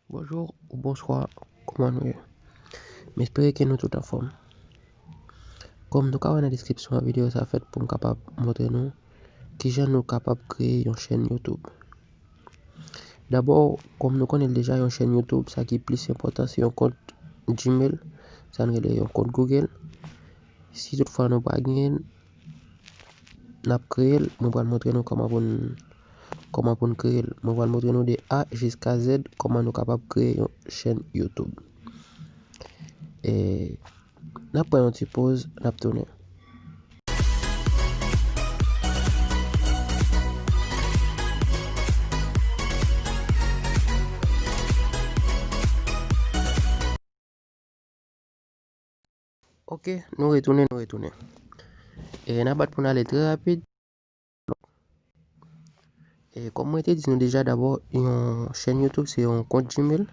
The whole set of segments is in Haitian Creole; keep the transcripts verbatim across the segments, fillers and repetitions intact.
Bonjou ou bonswa, kòman nou ye? M espere ke nou tout anfòm. Kòm nou ka wè nan deskripsyon an, videyo sa fèt pou m kapab montre nou kijan nou kapab kreye yon chèn YouTube. Dabò, kòm nou konnen l deja, yon chèn YouTube, sa ki plis enpòtan, se yon kont Gmail, sa n rele yon kont Google. Si toutfwa nou pa genyen l, n ap kreye l. Mwen pral montre nou kòman pou n, kòman pou n kreye l. Mwen pral montre nou de A jiska Z kòman nou kapab kreye yon chèn YouTube. E n ap pran yon ti poz, n ap tounen. Ok, nou retounen, nou retounen. E n ap bat pou n ale trè rapid. E kòm mwen te di nou deja, dabò, yon chèn YouTube se yon kont Gmail.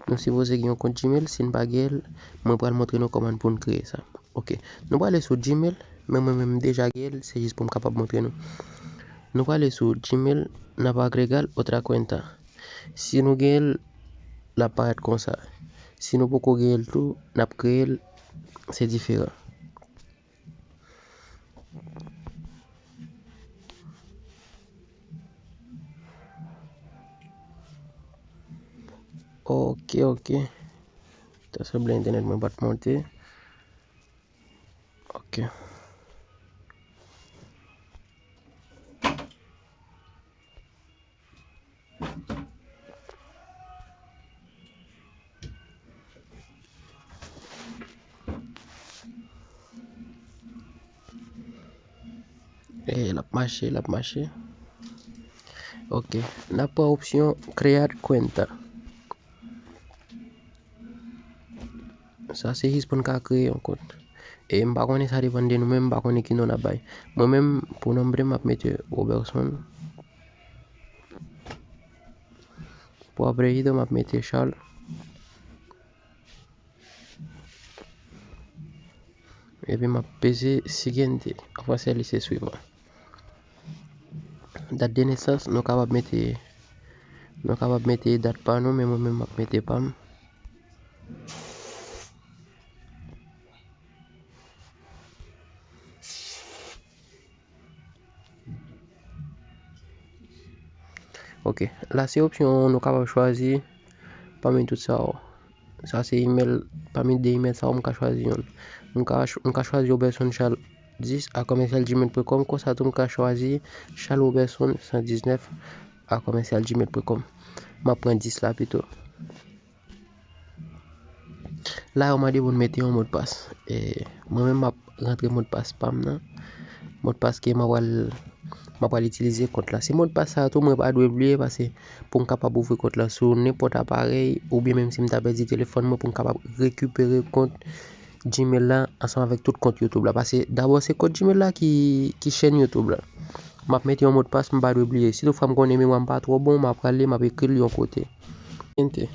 Nou sipoze gen yon kont Gmail. Si n pa gen l, mwen pral montre nou kòman pou n kreye sa. Ok, nou prale sou Gmail, men mwen menm m deja gen l, se jis pou m kapab montre nou. Nou prale sou Gmail, n ap agregar otra cuenta. Si nou gen l, l ap parèt konsa. Si nou poko gen l tou, n ap kreye l, se diferan. Ok, ok. Ta sanble entènèt mwen pa t monte. Ok. E l ap mache, l ap mache. Ok, n ap pran opsyon Create Cuenta. Sa se jis pou n ka kreye yon kont. E m pa konnen, sa depann de nou menm, m pa konnen ki non n ap bay. Mwen menm, pou nombre, m ap mete Robertson. Pou apelyido, m ap mete Charles. Epi m ap peze siguiente. An fransè, li se suivant. Dat de nesans, nou kapab mete, nou kapab mete dat pa nou, men mwen menm m ap mete pa m. Ok, la se opsyon nou kapab chwazi pami tout sa yo. Sa se email, pami de email sa yo, m ka chwazi youn. M ka ch-, m ka chwazi Robertson Charles dis a commercial gmail point com, konsa tou m ka chwazi Charles Robertson san diznèf a commercial gmail point com. M ap pran dis la pito. La, yo mande pou n mete yon modpas. E mwen menm, m ap rantre modpas pa m nan. Modpas ke m ap pral, m ap pral itilize kont la. Se modpas sa a tou, mwen pa dwe bliye, paske pou m kapab ouvri kont la sou nenpòt aparèy, oubyen menm si m ta pèdi telefòn mwen, pou m kapab rekipere kont Gmail la ansanm avèk tout kont YouTube la. Paske dabò se kont Gmail la ki, ki chèn YouTube la. M ap mete yon modpas, m pa dwe bliye. Si toutfwa m konnen memwa m pa twò bon, m ap prale, m ap ekri l yon kote. Enter.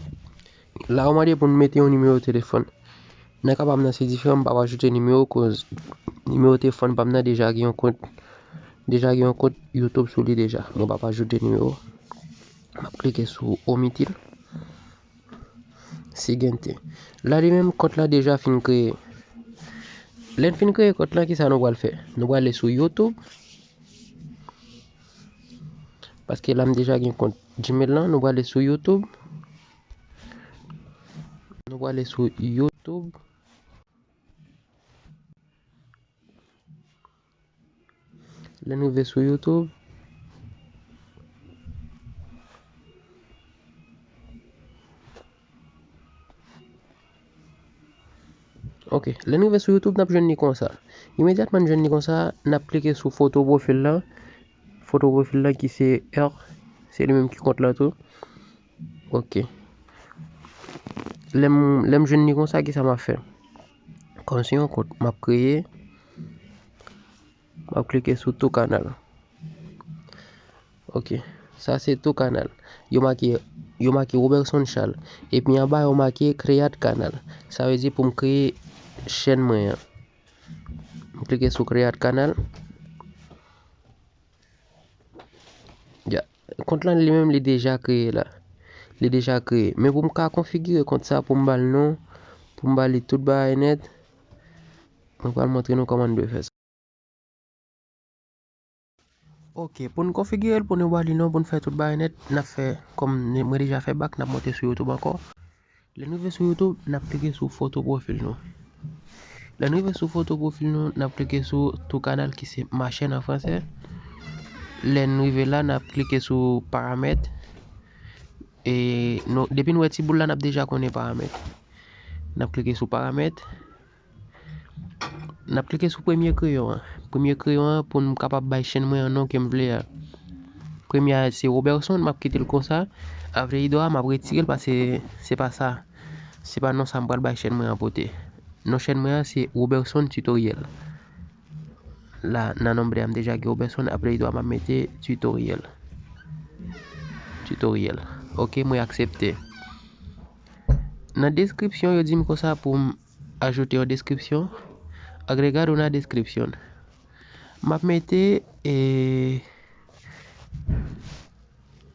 La, yo mande pou n mete yon nimewo telefòn. Nan ka pa m nan, se diferan, m p ap ajoute nimewo, koz nimewo telefòn pa m nan deja gen yon kont, deja gen yon kont YouTube sou li deja. Mwen p ap ajoute nimewo. M ap klike sou omitir. Siguiente. La, li menm, kont la deja fin kreye. Lè n fin kreye kont la, kisa nou pral fè? Nou prale sou YouTube. Paske la, m deja gen kont Gmail lan, nou prale sou YouTube. Nou prale sou YouTube. Lè n rive sou YouTube, ok, lè n rive sou YouTube, n ap jwenn li konsa. Imedyatman n jwenn li konsa, n ap klike sou foto pwofil la. Foto pwofil la ki se R, se li menm ki kont la tou. Ok. Lè m, lè m jwenn li konsa, kisa m ap fè? Kòm se yon kont m ap kreye, m ap klike sou tou kanal. Ok. Sa se tou kanal. Yo make, yo make Robertson Charles. Epi anba yo make Create Canal. Sa vle di pou m kreye chèn mwen an. M klike sou Create Canal. Ya. Kont lan li menm li deja kreye la. Li deja kreye. Men pou m ka konfigire kont sa, pou m ba l non, pou m ba li tout bagay nèt, mwen pral montre nou kòman n dwe fè sa. Ok, pou n konfigire l, pou nou ba li non, pou n fè tout bagay nèt, n ap fè, kòm mwen deja fè back, n ap monte sou YouTube ankò. Lè n rive sou YouTube, n ap klike sou foto pwofil nou. Lè n rive sou foto pwofil nou, n ap klike sou tou kanal ki se ma chaîne an fransè. Lè n rive la, n ap klike sou paramèt. E nou, depi n wè ti boul la, n ap deja konnen paramèt. N ap klike sou paramèt. N ap klike sou premye kreyon an. Premye kreyon an pou n kapab bay chèn mwen an non ke m vle a. Premye a se Roberson, m ap kite l konsa. Avle idwa, m ap retire l paske se pa sa. Se pa non sa m pral bay chèn mwen an pote. Non chèn mwen an se Roberson Tutoriel. La, nan non m deja gen Roberson, avle idwa m ap mete Tutoriel. Tutoriel. Ok, mwen aksepte. Nan deskripsyon, yo di m konsa pou m ajoute yon deskripsyon. Agregar una descripción. M ap mete e,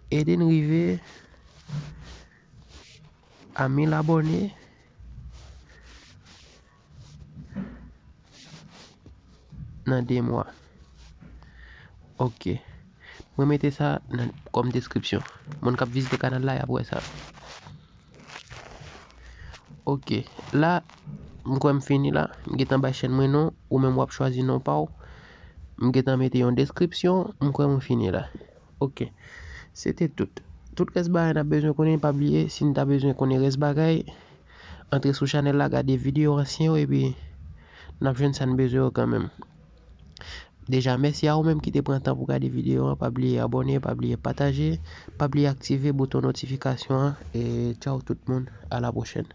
ede n rive a mil abòne nan de mwa. Ok. Mwen mete sa nan, kòm deskripsyon. Moun k ap vizite kanal la, y ap wè sa. Ok. La, m kwè m fini la. M gentan bay chèn mwen non. Ou menm w ap chwazi non pa w. M gentan mete yon deskripsyon. M kwè mwen fini la. Ok. Se te tout. Tout rès bagay n ap bezwen konnen, pa bliye, si n ta bezwen konnen rès bagay, antre sou chanèl la, gade videyo ansyen yo, epi n ap jwenn sa n bezwen yo kanmenm. Deja, mèsi a ou menm ki te pran tan pou gade videyo an. Pa bliye abòne, pa bliye pataje, pa bliye aktive bouton notifikasyon an. E tchaw tout moun, a la pwochèn.